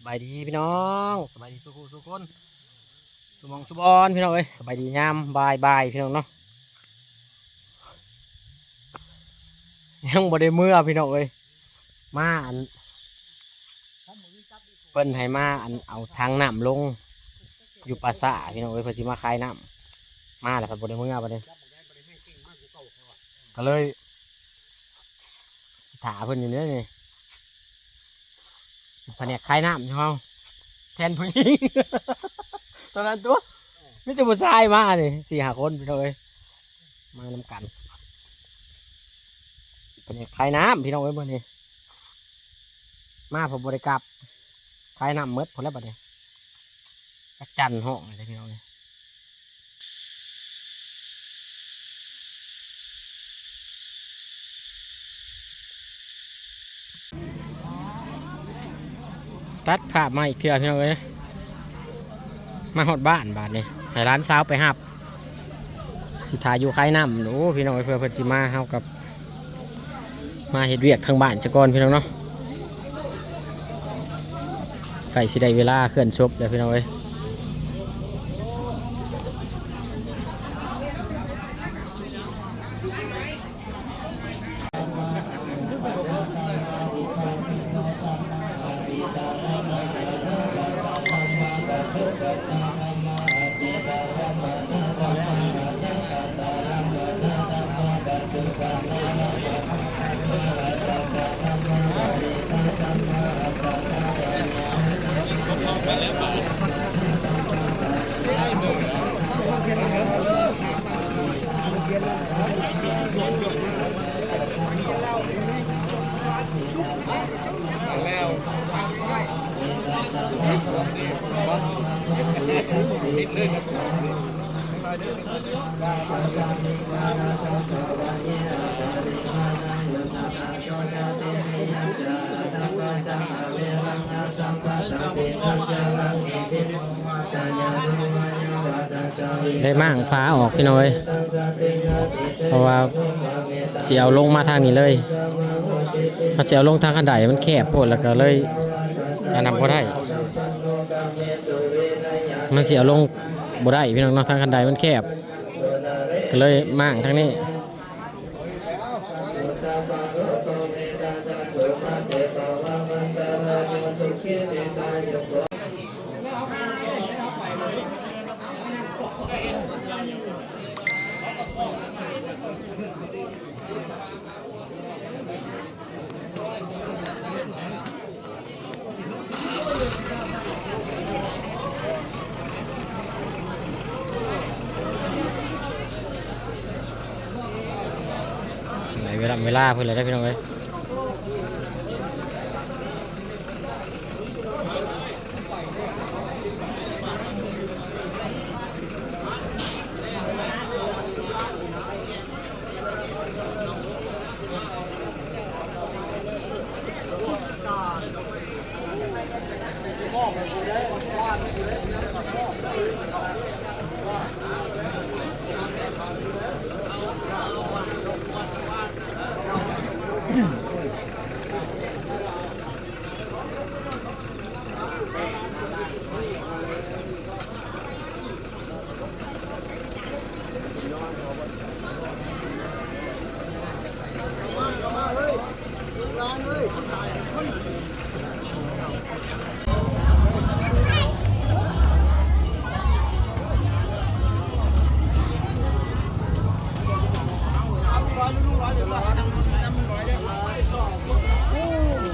ບາຍດີພີ່ນ້ອງ ສະບາຍດີສູ່ຜູ້ສູ່ຄົນ ສູ່ໝ່ອງສູ່ບ່ອນພີ່ນ້ອງເອີຍ. ສະບາຍດີຍາມບ່າຍໆ ພີ່ນ້ອງເນາະ. ຍັງບໍ່ໄດ້ເມືອພີ່ນ້ອງເອີຍ ມາອັນ ເພິ່ນໃຫ້ມາອັນເອົາຖັງນ້ຳລົງຢູ່ປ່າຊ້າພີ່ນ້ອງເອີຍ ເພິ່ນຊິມາຂາຍນ້ຳ ມາແລ້ວພັດບໍ່ໄດ້ເມືອບັດນີ້ ກໍເລີຍຖ້າເພິ່ນຢູ່ນີ້ ນີ້ ພະແນກຂາຍນ້ຳຢູ່ເຮົາ ແທນຜູ້ຍິງ ຕອນນັ້ນຕົວະ ມີແຕ່ຜູ້ຊາຍມານີ້ ສີ່ຫ້າຄົນພີ່ນ້ອງເອີຍ ມານຳກັນ ພະແນກຂາຍນ້ຳພີ່ນ້ອງເອີຍ ມື້ນີ້ ມາເພິ່ນບໍ່ໄດ້ກັບ ຂາຍນ້ຳໝົດພຸ້ນແຫຼະບັດນີ້ ຈັກຈັນຮ້ອງເດ້ພີ່ນ້ອງເອີຍ. ຕັດພາບມາອີກເທື່ອພີ່ນ້ອງເອີຍ ມາຮອດບ້ານບາດນີ້ ໃຫ້ຫຼານສາວໄປຮັບ ຊິຖ້າຢູ່ຂາຍນ້ຳ ໂອ້ ພີ່ນ້ອງເອີຍ ເພື່ອເພິ່ນຊິມາ ເຮົາກັບ ມາເຮັດວຽກທາງບ້ານຊະກ່ອນພີ່ນ້ອງເນາະ ໃກ້ຊິໄດ້ເວລາເຄື່ອນສົບແລ້ວພີ່ນ້ອງເອີຍ. ໄດ້ມ້າງຝາອອກພີ່ນ້ອງເອີຍ ເພາະວ່າຊິເອົາລົງມາທາງນີ້ເລີຍ ຖ້າຊິເອົາລົງທາງຄັນໄດມັນແຄບໂພດ ແລ້ວກໍເລີຍອັນນັ້ນບໍ່ໄດ້ ມັນຊິເອົາລົງບໍ່ໄດ້ພີ່ນ້ອງເນາະ ທາງຄັນໄດມັນແຄບ ກໍເລີຍມ້າງທາງນີ້. ໄດ້ເວລາ ເວລາເພິ່ນແລ້ວເດ້ພີ່ນ້ອງເອີຍ.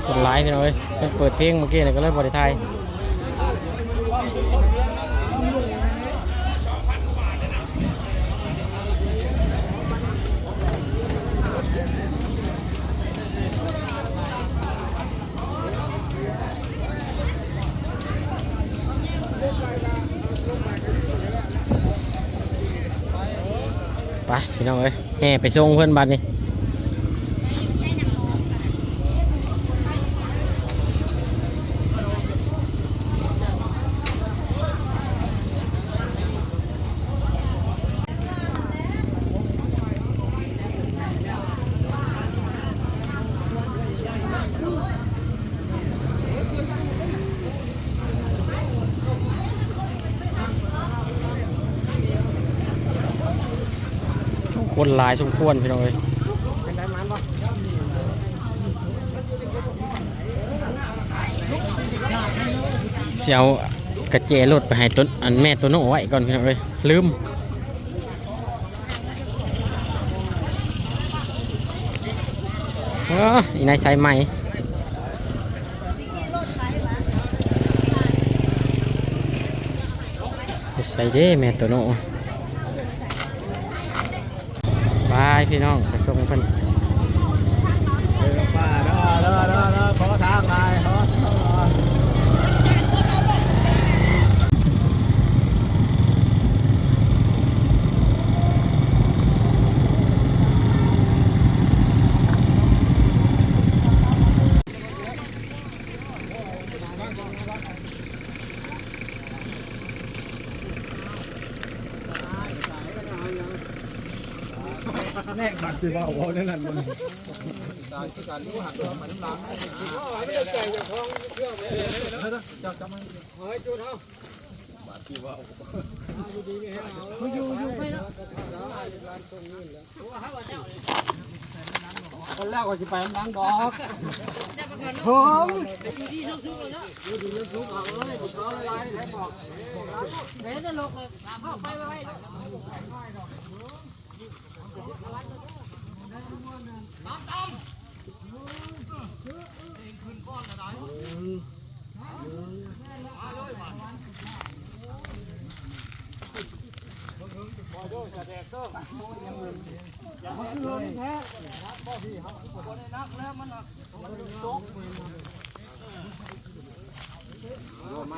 ຄົນຫຼາຍພີ່ນ້ອງເອີຍ ເພິ່ນເປີດເພງເມື່ອກີ້ນີ້ ກໍເລີຍບໍ່ໄດ້ຖ່າຍ. ໄປພີ່ນ້ອງເອີຍ ແຫ່ໄປສົ່ງເພິ່ນບັດນີ້. ເ ຄົນຫຼາຍສົມຄວນພີ່ນ້ອງເອີຍ. ຊິເອົາກະແຈລົດໄປໃຫ້ຕົນ ອັນແມ່ໂຕໂນ້ໄວ້ກ່ອນພີ່ນ້ອງເອີຍ ລືມ. ເອີ ອີນາຍສາຍໄໝ ຢູ່ໃສເດ້ແມ່ໂຕໂນ້? ໄປພີ່ນ້ອງ ໄປສົ່ງເພິ່ນ. ເດີ ເດີ ເດີ ຂໍທາງໜ່ອຍ ຂໍທາງໜ່ອຍ. ແນ່ ມັນຊິເວົ້າ ເວົ້າແນວນັ້ນບໍ່? ຕາຍຄືກັນ ຮູ້ຫັກເອົາໄປນຳຫຼັງ ເອົາໃຈເຈົ້າຂອງເຄື່ອງແມ່ ເຈົ້າຈຳມັນ ເອົາໃຫ້ຈຸດເຮົາ ບາດທີ່ເວົ້າ ຢູ່ດີມີແຮງ ເອົາ ຢູ່ ຢູ່ໄປເນາະ. ຄົນແລ້ວກໍຊິໄປນຳຫຼັງດອກ ເຮີ້ຍ ຢູ່ດີມີສຸກເນາະ ຢູ່ດີມີສຸກ ເອົາເອີຍ ບໍ່ເອົາຫຼາຍ ໃຫ້ບອກ ເຫັນນະລົກເລີຍ ເອົາໄປໄວ້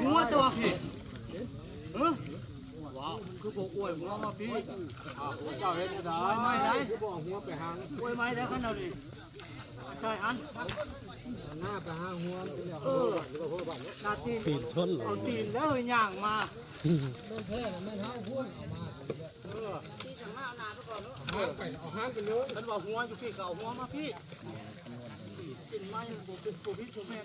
ງົວຕົວພີ້ ຮຶ? ວ້າວ ຄືບໍ່ອວຍງົວມາພີ້? ອ້າວ ເຈົ້າເຮັດແນວໃດ? ອວຍໄມ້ໃດ? ຄືບໍ່ເອົາງົວໄປຫາງ? ອວຍໄມ້ໃດຄັນເຮົານີ້? ໃຊ່ຫັ້ນ ໜ້າໄປຫາງົວ ເອີ ໜ້າຕີນ ຕີນຊົນ ເອົາຕີນເດີຍ່າງມາ ມັນແທ້ນະ ມັນເຮົາພວນເອົາມາ ເອີ ຫາງໄປ ເອົາຫາງໄປເລີຍ ຄັນວ່າຫົວຢູ່ພີ້ກໍເອົາຫົວມາພີ້ ຕີນໄມ້ບໍ່ ບໍ່ຜິດບໍ່ແມ່ນ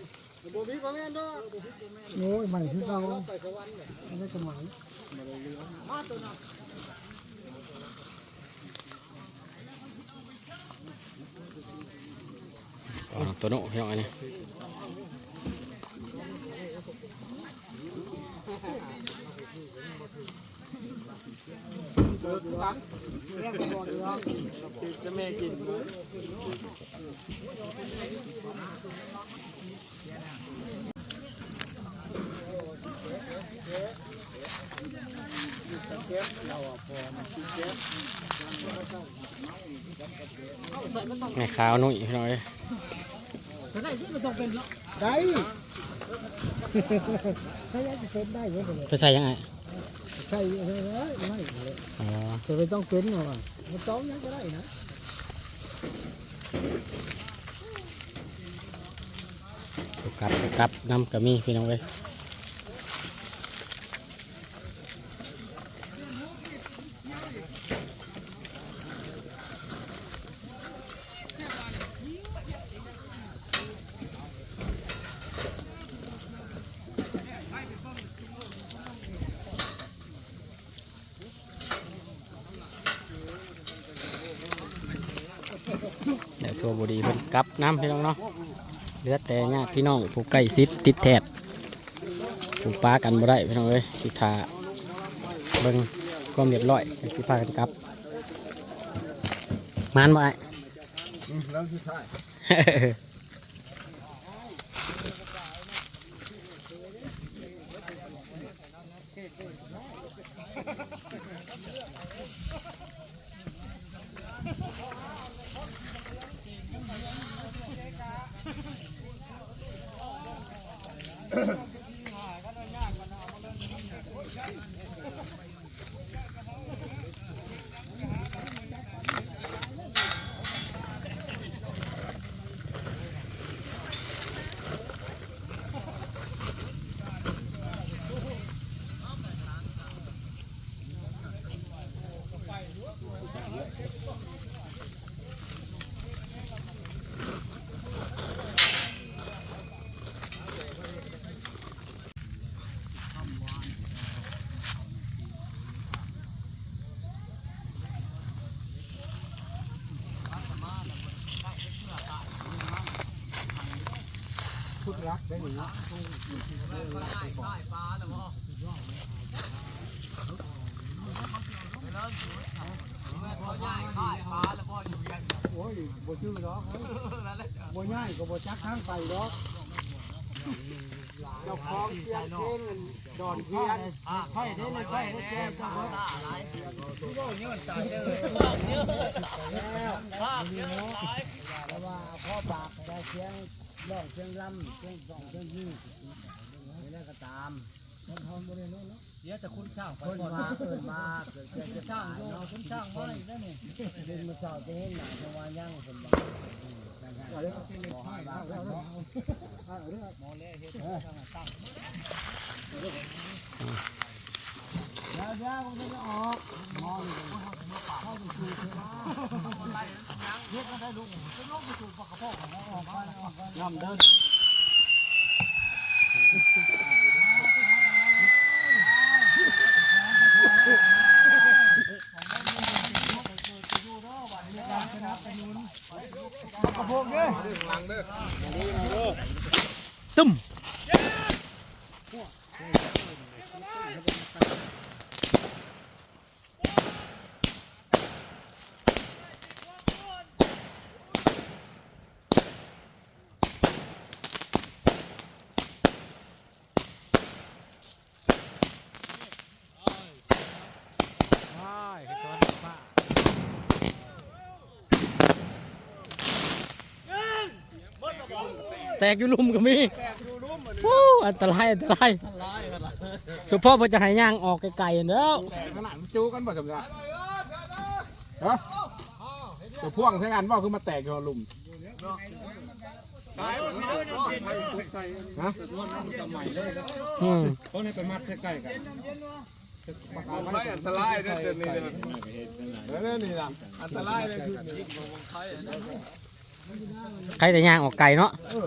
ບໍ່ຜິດບໍ່ແມ່ນດອກ ບໍ່ຜິດບໍ່ແມ່ນ ໂອ້ຍ ໄມ້ຄືເກົ່າ ໄປສະຫວັນແຫຼະ ໄດ້ສະຫວັນ ມາໂຕນັ້ນ ອໍ ໂຕໂນ້ພີ່ນ້ອງ ອັນນີ້ ຈະແມ່ກິນ ແມ່ຂາວໜຸ້ຍພີ່ນ້ອງເອີຍ ໄດ້ ໃສ່ໄດ້ ໄປໃສ່ຫຍັງອ້າຍ? ໃສ່ ເອີ ໄມ້ ອໍ ແຕ່ບໍ່ຕ້ອງເປັນ ບໍ່ຕ້ອງຫຍັງກໍໄດ້ນະ. ຜູ້ກັບ ຜູ້ກັບນຳກໍມີພີ່ນ້ອງເອີຍ. ແລ້ວໂຊບໍ່ດີເພິ່ນກັບນຳພີ່ນ້ອງເນາະ ເຫຼືອແຕ່ຍາດພີ່ນ້ອງຜູ້ໃກ້ຊິດຕິດແທດ ຜູ້ປະກັນບໍ່ໄດ້ພີ່ນ້ອງເອີຍ ຊິຖ້າເບິ່ງຄວາມຮຽບຮ້ອຍ ຊິພາກັນກັບ ໝານບໍ່ອ້າຍ? ອືມ ແລ້ວສຸດທ້າຍ. ແ ໂອ້ຍ ບໍ່ຈື່ດອກເອີຍ ບໍ່ຍ້າຍກໍບໍ່ຈັກທາງໄປດອກ. ເຈົ້າຂອງສຽງເພງດອນພຽນ ໃຜໄດ້ໃຊ້ໄດ້ແກ່ເຈົ້າເບິດ ເວົ້າເຍີນຕາຍເດີ ເວົ້າເຍີນ ພາບເຍີນຫຼາຍ ແຕ່ວ່າພໍປາກແຕ່ສຽງຮ້ອງສຽງລຳ ສຽງຮ້ອງສຽງຍິງ ແນວໃດກໍຕາມ ເສຍແຕ່ຂຸນຊ້າງໄປ ເພິ່ນວ່າເອີ້ນວ່າເກີດແກ່ເຈັບຕາຍເນາະ ຂຸນຊ້າງມາອີກແລ້ວນີ້ ເຫັນມື້ເຊົ້າຈະເຫັນໜ້າ ແຕ່ວ່າຍັງເພິ່ນວ່າ ບໍ່ໃຫ້ວ່າກັນເນາະ ຕຶ້ມ. ແຕກຢູ່ລຸ່ມກໍມີ ໂອ້ ອັນຕະລາຍ ອັນຕະລາຍ ສະເພາະເພິ່ນຈະໃຫ້ຍ່າງອອກໄກໆຫັ້ນແຫຼ້ວ ຂະໜາດມັນຈູກັນບໍ່ສຳນະ ຮະ ຕົວພວງໃສ່ກັນບໍ່ ຄືມາແຕກຢູ່ລຸ່ມ ຮະ ອືມ ຕ້ອງໄດ້ໄປມັດໃກ້ໆກັນ ໄພອັນຕະລາຍເດີ ເທື່ອນີ້ນະ ເອີ ນີ້ນະ ອັນຕະລາຍເລີຍຄືນີ້ ໃຄແຕ່ຍ່າງອອກໄກເນາະ ເອີ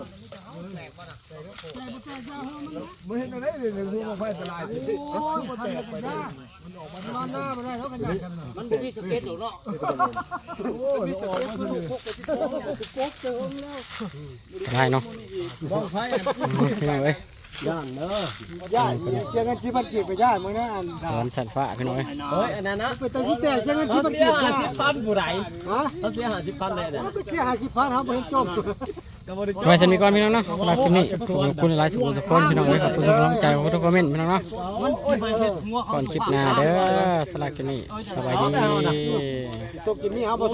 ບໍ່ເຫັນອັນໃດເລີຍ ຄືບັ້ງໄຟອັນຕະລາຍ ໂອ້ຍ ບໍ່ແຕກໄປເລີຍ ມັນອອກມາ ມັນບໍ່ມີສະເກັດດອກເນາະ ໂອ້ຍ ມັນອອກມາຄືນີ້ ໄດ້ເນາະ ບັ້ງໄຟ ພີ່ນ້ອງເອີຍ ຢ້ານເດີ ຢ້ານ ເສຍເງິນສິບພັນກີບກໍຢ້ານ ມື້ນັ້ນອັນ ສະຫວັນຊັ້ນຟ້າ ພີ່ນ້ອງເອີຍ ເຮີ້ຍ ອັນນັ້ນນະ ເປັນຕາຊິແຕກ ເສຍເງິນສິບພັນກີບ ເຮົາເສຍຫ້າສິບພັນຜູ້ໃດ ຮະ ເຮົາເສຍຫ້າສິບພັນແລ້ວນະ ເຮົາໄປເສຍຫ້າສິບພັນ ເຮົາບໍ່ເຫັນຈົບ ໄວ້ສ່ຳນີ້ກ່ອນ ພີ່ນ້ອງເນາະ ສຳລັບຄລິບນີ້ ຂອບຄຸນຫຼາຍໆ ສູ່ທຸກຄົນ ພີ່ນ້ອງເອີຍ ຂອບຄຸນທຸກກຳລັງໃຈຂອງທຸກຄອມເມັນ ພີ່ນ້ອງເນາະ ກ່ອນຄລິບໜ້າເດີ ສຳລັບຄລິບນີ້ ສະບາຍດີ ຕົກກິນນີ້ເຮົາບໍ່